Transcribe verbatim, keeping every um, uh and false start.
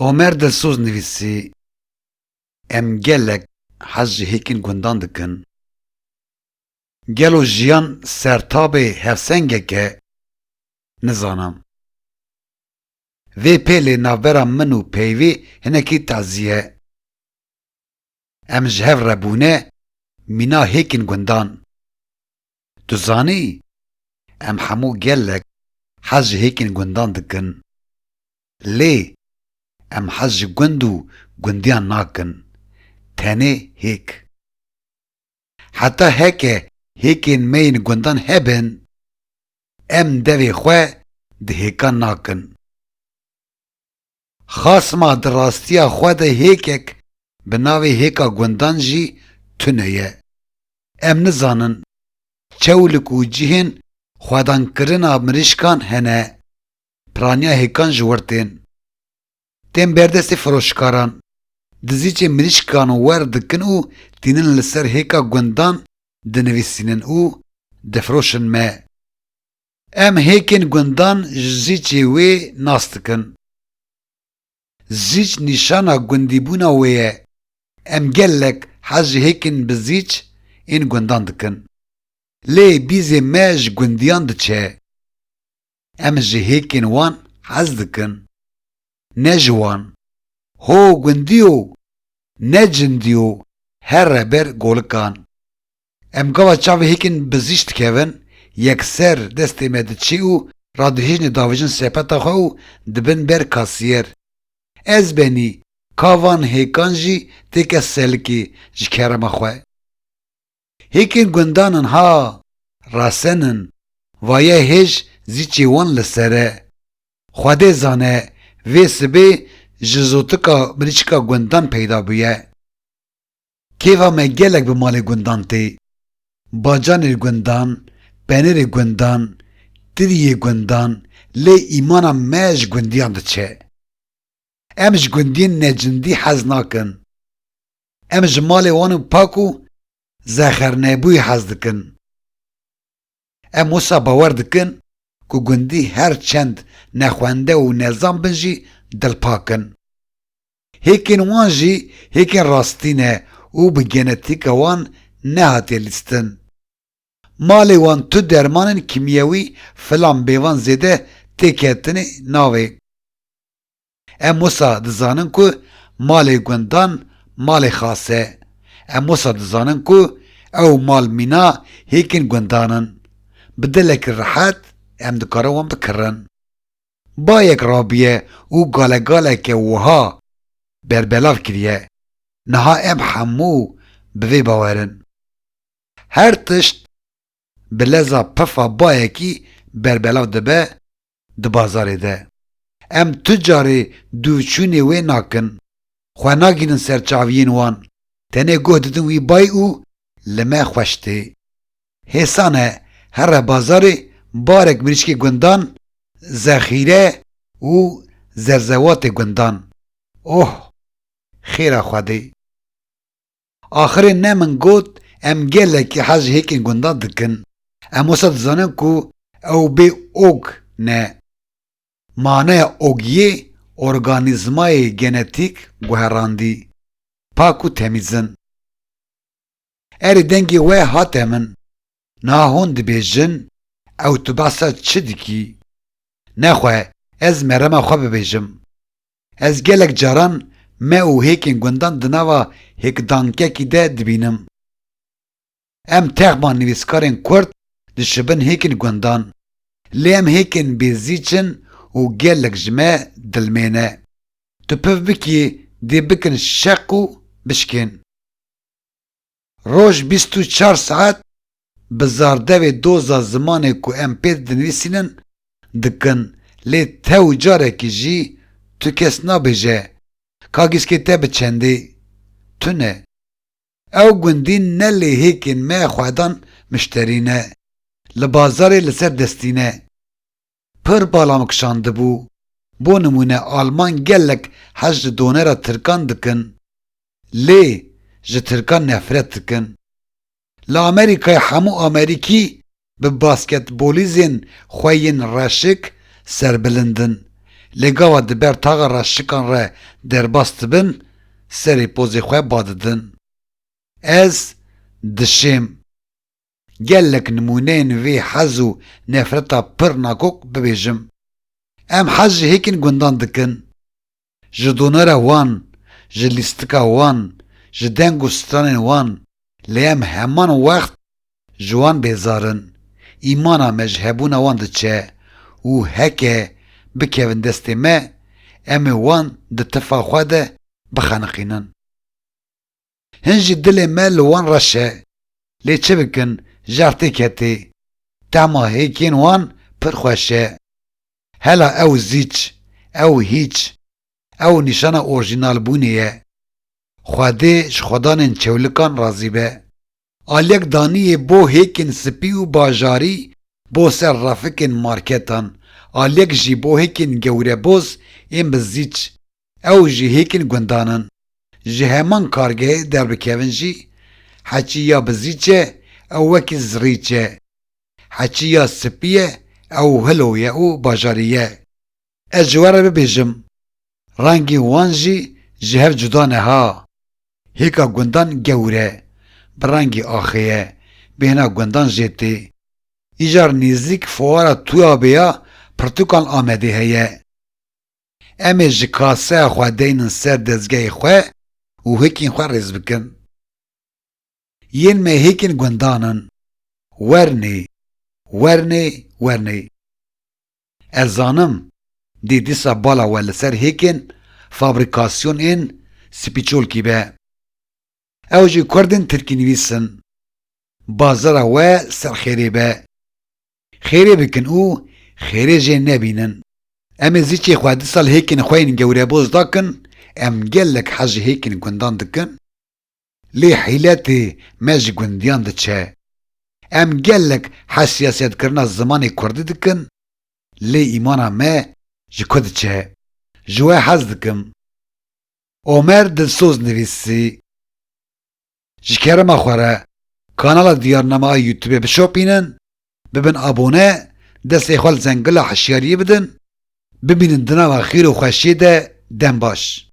Omer Dilsoz nivîsî, em gelek hez ji hêkên gundan dikin. Gelo jiyan sertabê hevsengek e? Nizanim. Vê pêlê navbera min û peyvê hinekî tazî ye. Em ji hev re bûne mîna hêkên gundan. Tu zanî, em hemû gelek hez ji hêkên gundan dikin. Lê em hez ji gund û gundiyan nakin. Tenê hêk. Heta heke hêkên me yên gundan hebin, em devê xwe di hêkan nakin. Xasma di rastiya xwe de hêkek bi navê hêka gundan jî tune ye. Em nizanin, çewlik û cihên xwedankirina mirîşkan hene, piraniya hêkan ji wir tên. Tên ber destê firoşkaran, dizîçê mirîşkan wer dikin û tînin li ser hêka gundan dinivîsînin û difiroşin me. Em hêkên gundan ji zîçê wê nas dikin. Zîç nîşana gundîbûna wê ye. Em gelek hez ji hêkên bi zîç ên gundan dikin. Lê bîzê me ji gundiyan diçe. Em ji hêkên wan hez dikin. Ne ji wan. Ho gundiyo, ne cindiyo, here ber golikan. Em gava çavê hêkên bi zîç dikevin, yekser destê me diçê û radihêjinê davêjin sepeta xwe û dibin ber kasiyer. Ez benî ka van hêkan jî têke selikê ji kerema xwe. Hêkên gundan in ha, rasen in, vaye hêj zîçê wan li ser e. Xwedê zane, vê sibê ji zotika mirîçika gundan peyda bûye. Kêfa me gelek bi malê gundan tê. Bacanê gundan, penêrê gundan, tiriyê gundan, lê îmana me ji gundiyan diçe. Em ji gundiyên necindî hez nakin. Em ji malê wan û pak û zexernebûyî hez dikin. Em wisa bawer dikin ku gundî her çend nexwende û nezan bin jî dilpak in. Hêkên wan jî hêkên rastî ne û bi genetîka wan nehatiye lîstin. Malê wan tu dermanên kîmyewî filan bêvan zêde têketinê navê. Em wisa dizanin ku malê gundan malê xas e. Em wisa dizanin ku ew mal mîna hêkên gundan in. Bi dilekî rihet em dikarin wan bikirin. Bayek rabiye û galegaleke wiha berbelav kiriye. Niha em hemû bi vê bawer in. Her tişt bi leza pifa bayekî berbelav dibe di bazarê de. Em tu carê dûvçûnê wê nakin. Xwe nagihînin ser çaviyên wan. Tenê guh didin wî bay û li me xweş tê. Hêsan e, here bazarê barek mirîşkê gundan, zexîre û zerzewatê gundan. Oh! Xêra Xwedê. Axirê ne min got, em gelekî hez ji hêkên gundan dikin. Em wisa dizanin ku ew bê og ne. Maneya ogiyê organîzmayê genetîk guherandî. Pak û temîz in. Erê dengê we hate min. Niha hûn dibêjin, ew tu behsa çi dikî? Nexwe ez merema xwe bibêjim. Ez gelek caran me û hêkên gundan di nava hêkdankekî de dibînim. Em texma nivîskarên kurd dişibin hêkên gundan. Lê em hêkên bêzîç in û gelek ji me dilmê ne. Tu piv bikî, dê bikin şeq û bişkên. Roj bîst û çar saet bi zardevê doza zimanê ku em pê dinivîsînin dikin, lê tew carekî jî tu kes nabêje, ka gîskê te bi çendê tune. Ew gundî ne lê hêkên me xwedan mişterî ne, li bazarê li ser destî ne. Pir bala min kişandibû. Bo nimûne, Alman gelek hez ji donera Tirkan dikin, lê ji Tirkan nefret dikin. Li Amerîkayê hemû Amerîkî bi basketbolîzên xwe yên reşik serbilind in. Lê gava di ber taxa reşikan re derbas dibin, serê pozê xwe badidin. Ez dişêm. Gelek nimûneyên vê hez û nefreta pir nakok bibêjim. Em hez ji hêkên gundan dikin. Ji donera wan, ji lîstika wan, ji deng û stranên wan, lê em heman wext ji wan bêzar in. Îmana me ji hebûna wan diçe û heke bikevin destê me, em ê wan di tifa xwe de bixeniqînin. Hin jî dilê me li wan reş e. Lê çi bikin, jar tê ketê. Tema hêkên wan pir xweş e. Hela ew zîç, ew hîç, ew nîşana orjînalbûnê ye. Xwedê ji xwedanên çewlikan razî be. Aliyek daniyê bo hêkên spî û bajarî bo ser refikên marketan, aliyek jî bo hêkên gewreboz ên bi zîç. Ew jî hêkên gundan in. Ji heman kargehê derbikevin jî, heçî ya bi zîç e, ew wekî zirîç e. Heçî ya spî ye, ew hilo ye û bajarî ye. Ez ji we re bibêjim, rengên wan jî ji hev cuda ne ha. Hêka gundan gewr e, bi rengê axê ye, bêhna gundan jê tê. Îcar nêzîk fuara Tuyabê ya pirtûkan Amedê heye. Em ê ji kaseya xwe deynin ser dezgehê xwe û hêkên xwe rêz bikin. Yên me hêkên gundan in. Wernê, wernê, wernê. Ez zanim, dê dîsa bala we li ser hêkên fabrîkasyon ên spîçolkî be. Ew jî kurdên tirkînivîs in. Bazara we ser xêrê be. Xêrê bikin û xêrê jê nebînin. Em ê zîçê xwe dîsa li hêkên xwe yên gewreboz dakin, em gelek hez ji hêkên gundan dikin. Lê hîletê me ji gundiyan diçe. Em gelek hez siyasetkirina zimanê kurdî dikin, lê îmana me ji ku diçe? Ji we hez dikim. Omer Dilsoz nivîsî. Ji kerema xwe re kanala Diyarnama a YouTube bişopînin, bibin abone, destê xwe li zengila hişyariyê bidin, bimînin di nava xêr û xweşiyê de. Dem baş.